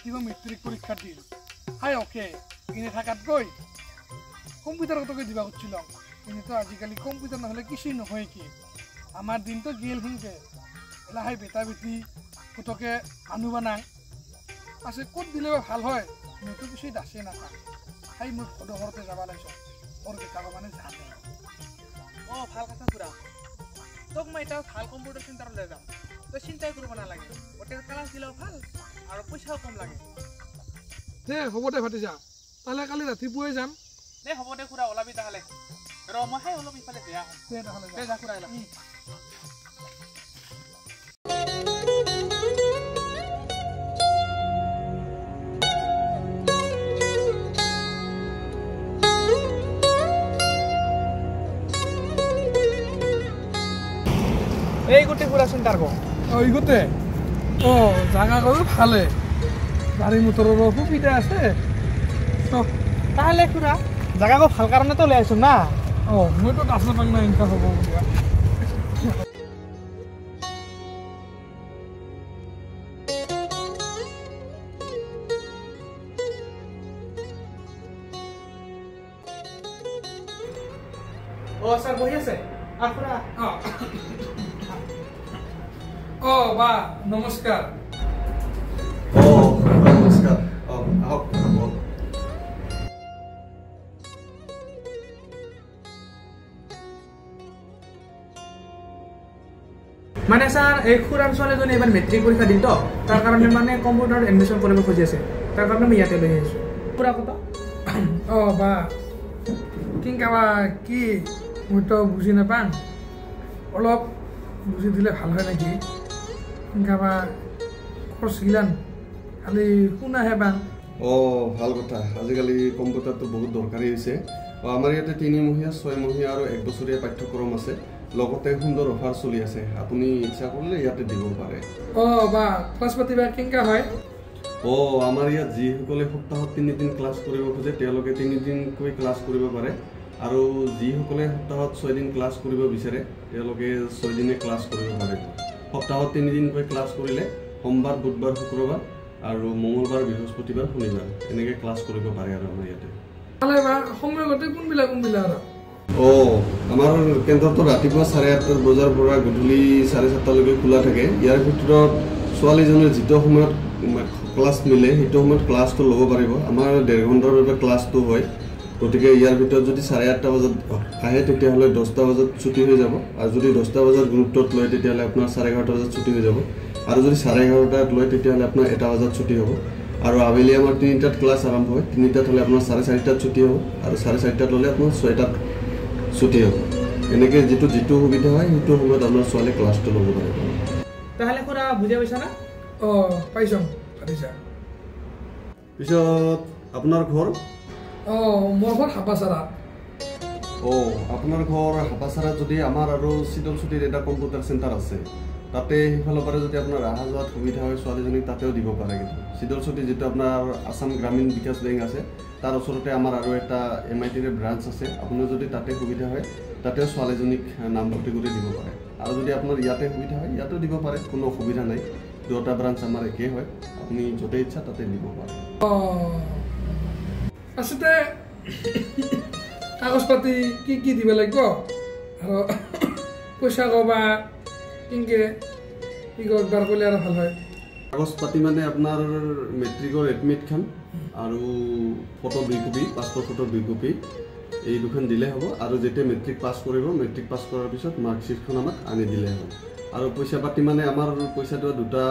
বেটিও matric পৰীক্ষা দিল। হাই okay, এনে থাকাতকৈ কম্পিউটাৰতকে দিবা খুজিছিলাম। কিন্তু আজিকালি কম্পিউটাৰ নহ'লে কিছুই নহয়। কি আমাৰ দিনটো গেল সেনকে এলাহাই বেটা বেটি পুতকে মানুহ বানাং পাছে ক'ত দিলে বা ভাল হয়, মইতো কিছুই দাসে নাপাওঁ। হাই মই সদঘৰতে যাব লাগিছ, ওৰ বেটাক মানে জানে। অঁ, ভাল কথা খুৰা, তোক মই এটা ভাল কম্পিউটাৰ চেণ্টাৰলৈ যাম, তই চিন্তাই কৰিব নালাগে। গোটেই ক্লাছ দিলেও ভাল আৰু পইচাও কম লাগে। দে হ'ব দে ভাতিজা, তাহলে কালি ৰাতিপুৱাই যাম। দে হ'ব দে খুৰা, ওলাবি তাহলে। ৰ মই সেই অলপ ইফালে বেয়া হ'ম। দে তাহলে দে যা খুৰা, এলা। এই গোটেই খুৰা চেণ্টাৰ ক। অঁ, এই গোটেই অঁ, জাগা গ'ল ভালে, গাড়ী মটৰৰো সুবিধা আছে। তাহলে খুৰা জাগা ভাল কাৰণেতো লৈ আহিছোঁ না। অঁ, মইতো দাস নাপাং না এনেকুৱা হ'ব বুলি। অঁ ছাৰ বহি আছে। আহ খুৰা। অঁ অঁ বা নমস্কাৰ। অঁ নমস্কাৰ। অঁ আহক বহক। মানে ছাৰ, এই খুৰাৰ ছোৱালীজনী এইবাৰ মেট্ৰিক পৰীক্ষা দিল তো, তাৰ কাৰণে মানে কম্পিউটাৰত এডমিশ্যন কৰিব খুজি আছে, তাৰ কাৰণে মই ইয়াতে লৈ আহিছোঁ। খুৰা কত? অঁ বা কিংকা বা কি মইতো বুজি নাপাং, অলপ বুজি দিলে ভাল হয় নেকি? কিংকা বা খৰচ গিলান খালি শুনাহে পাং। অঁ ভাল কথা, আজিকালি কম্পিউটাৰটো বহুত দৰকাৰী হৈছে। আমাৰ ইয়াতে 3মহীয়া, 6মহীয়া আৰু 1 বছৰীয়া পাঠ্যক্ৰম আছে, লগতে সুন্দৰ অফাৰ চলি আছে। আপুনি ইচ্ছা কৰিলে ইয়াতে দিব পাৰে। অঁ বা ক্লাছ পাতি বা কেনেকুৱা হয়? অঁ, আমাৰ ইয়াত যিসকলে সপ্তাহত 3 দিন ক্লাছ কৰিব খোজে তেওঁলোকে 3 দিনকৈ ক্লাছ কৰিব পাৰে, আৰু যিসকলে সপ্তাহত 6 দিন ক্লাছ কৰিব বিচাৰে তেওঁলোকে 6 দিনে ক্লাছ কৰিব পাৰে। সপ্তাহত 3 দিনকৈ ক্লাছ কৰিলে সোমবাৰ, বুধবাৰ, শুক্ৰবাৰ আৰু মঙলবাৰ, বৃহস্পতিবাৰ, শনিবাৰ এনেকৈ ক্লাছ কৰিব পাৰে। আৰু আমাৰ ইয়াতে কোনবিলাক কোনবিলাক? আৰু অঁ, আমাৰ কেন্দ্ৰটো ৰাতিপুৱা 8:30 বজাৰ পৰা গধূলি 7:30লৈকে খোলা থাকে। ইয়াৰ ভিতৰত ছোৱালীজনীৰ যিটো সময়ত ক্লাছ মিলে সেইটো সময়ত ক্লাছটো ল'ব পাৰিব। আমাৰ 1.5 ঘণ্টাৰ বাবে ক্লাছটো হয়, গতিকে ইয়াৰ ভিতৰত যদি 8:30 বজাত আহে তেতিয়াহ'লে 10টা বজাত ছুটি হৈ যাব, আৰু যদি 10টা বজাত গ্ৰুপটোত লয় তেতিয়াহ'লে আপোনাৰ 11:30 বজাত ছুটি হৈ যাব, আৰু যদি 11:30ত লয় তেতিয়াহ'লে আপোনাৰ 1টা বজাত ছুটি হ'ব। আৰু আবেলি আমাৰ 3টাত ক্লাছ আৰম্ভ হয়, 3টাত হ'লে আপোনাৰ 4:30ত ছুটি হ'ব, আৰু 4:30ত ল'লে আপোনাৰ 6টাত ছুটি হ'ব। এনেকৈ যিটো যিটো সুবিধা হয় সেইটো সময়ত আপোনাৰ ছোৱালীয়ে ক্লাছটো ল'ব পাৰিব। তাহলে খুৰা বুজি পাইছা না? অঁ পাইছোঁ ভাতিজা। পিছত আপোনাৰ ঘৰ? অঁ, মোৰ ঘৰ হাপাচাৰাত। অঁ, আপোনাৰ ঘৰ হাপাচাৰাত যদি আমাৰ আৰু চিদলচুটিৰ এটা কম্পিউটাৰ চেণ্টাৰ আছে, তাতে সেইফালৰ পৰা যদি আপোনাৰ অহা যোৱাত সুবিধা হয় ছোৱালীজনীক তাতেও দিব পাৰে। কিন্তু চিদলচুটি যিটো আপোনাৰ আছাম গ্ৰামীণ বিকাশ বেংক আছে তাৰ ওচৰতে আমাৰ আৰু এটা MITৰ ব্ৰাঞ্চ আছে, আপোনাৰ যদি তাতে সুবিধা হয় তাতেও ছোৱালীজনীক নামভৰ্তি কৰি দিব পাৰে। আৰু যদি আপোনাৰ ইয়াতে সুবিধা হয় ইয়াতো দিব পাৰে, কোনো অসুবিধা নাই। দুয়োটা ব্ৰাঞ্চ আমাৰ একেই হয়, আপুনি য'তে ইচ্ছা তাতে দিব পাৰে। অঁ, আচলতে কাগজ পাতি কি কি দিব লাগিব আৰু পইচা ক'বা কেনেকৈ কি একবাৰ ক'লে আৰু ভাল হয়। কাগজ পাতি মানে আপোনাৰ মেট্ৰিকৰ এডমিটখন আৰু photo 2 copy, passport photo 2 copy, এই দুখন দিলে হ'ব। আৰু যেতিয়া মেট্ৰিক পাছ কৰিব, মেট্ৰিক পাছ কৰাৰ পিছত মাৰ্কশ্বিটখন আমাক আনি দিলে হ'ল। আৰু পইচা পাতি মানে আমাৰ পইচাটো দুটা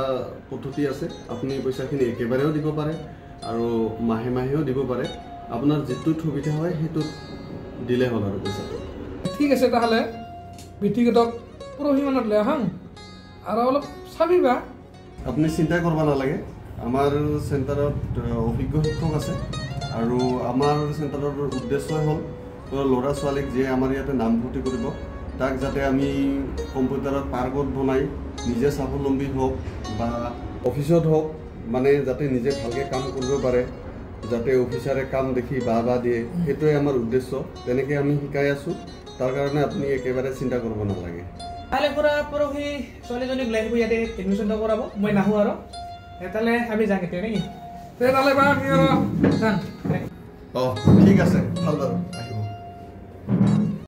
পদ্ধতি আছে, আপুনি পইচাখিনি একেবাৰেও দিব পাৰে আৰু মাহে মাহেও দিব পাৰে। আপোনাৰ যিটোত সুবিধা হয় সেইটোত দিলে হ'ল আৰু পইচাটো। ঠিক আছে, তাহলে বেটিকেইটক পৰহি মানত লৈ আহাং আৰু অলপ চাবিবা। আপুনি চিন্তা কৰিব নালাগে, আমাৰ চেণ্টাৰত অভিজ্ঞ শিক্ষক আছে, আৰু আমাৰ চেণ্টাৰৰ উদ্দেশ্যই হ'ল ল'ৰা ছোৱালীক যিয়ে আমাৰ ইয়াতে নামভৰ্তি কৰিব তাক যাতে আমি কম্পিউটাৰত পাৰ্গত বনাই নিজে স্বাৱলম্বী হওক বা অফিচত হওক, মানে যাতে নিজে ভালকৈ কাম কৰিব পাৰে, যাতে অফিচাৰে কাম দেখি বাহ বাহ দিয়ে, সেইটোৱে আমাৰ উদ্দেশ্য। তেনেকৈ আমি শিকাই আছোঁ, তাৰ কাৰণে আপুনি একেবাৰে চিন্তা কৰিব নালাগে। তাহলে খুৰা পৰহি ছোৱালীজনীক লৈ আহিব, ইয়াতে এডমিশ্যনটো কৰাব, মই নাহোঁ আৰু। তাহলে আমি যাওঁ এতিয়া নেকি? তেতিয়াহ'লে বাৰু আমি আৰু যাম। অঁ, ঠিক আছে, ভাল বাৰু।